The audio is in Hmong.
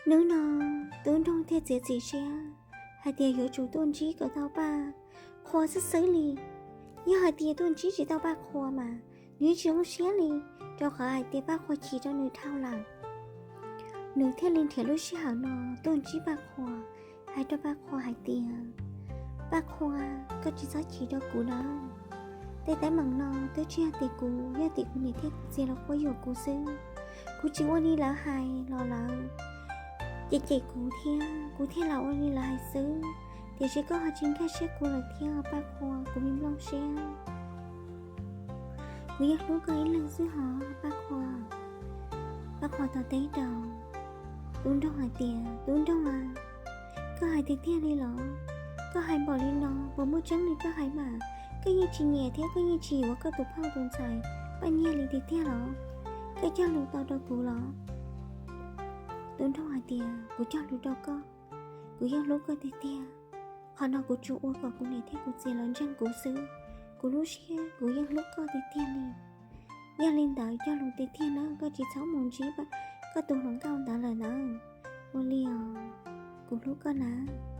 Hnub no Tub Nroog thiaj txiav txim siab hais tias yuav tsum tuaj ntsib kom tau Paj Qhua xwb xwb li. Yog hais tias tuaj ntsib tsis tau Paj Qhua mas nws tsis zoo siab li, rau qhov hais tias Paj Qhua chim rau nws dhau lawm. Nws thiaj li nrhiav lub sij hawm no tuaj ntsib Paj Qhua, hais rau Paj Qhua hais tias, Paj Qhua, koj tsis txhob chim rau kuv nawb. Tej teeb meem no twb tsis yog tim kuv, yog tim kuv niam thiab kuv txiv lawv quab yuam kuv xwb. Kuv tsis ua li lawv hais los lawv cem cem kuv thiab kuv thiaj los ua li lawv hais xwb. Tiam sis koj ho tsis nkag siab kuv lawm thiab Paj Qhua, kuv me nplooj siab. Kuv yeej hlub koj ib leeg xwb hos Paj Qhua. Paj Qhua tau teb rau Tub Nroog hais tias, Tub Nroog a, koj hais tiag tiag li los? Koj hais npaum li no puas muaj tseeb li koj hais mas? Koj yeej tsis nyiam thiab koj yeej tsis yuav koj tus phauj tus ntxhais Paj Nyiag li tiag tiag los? Koj cog lus tau rau kuv los? Tub Nroog hais tias, Kuv cog lus rau koj, kuv yeej hlub koj tiag tiag. Qhov no kuv tsuas ua kom kuv niam thiab kuv txiv lawv ntseeg kuv xwb. Kuv lub siab kuv yeej hlub koj tiag tiag li. Yog li ntawd cog lus tiag tiag na, koj tsis txhob mus ntsib koj tus hluas nkauj ntawd lawm nawb. Ua li os, kuv hlub koj nawb.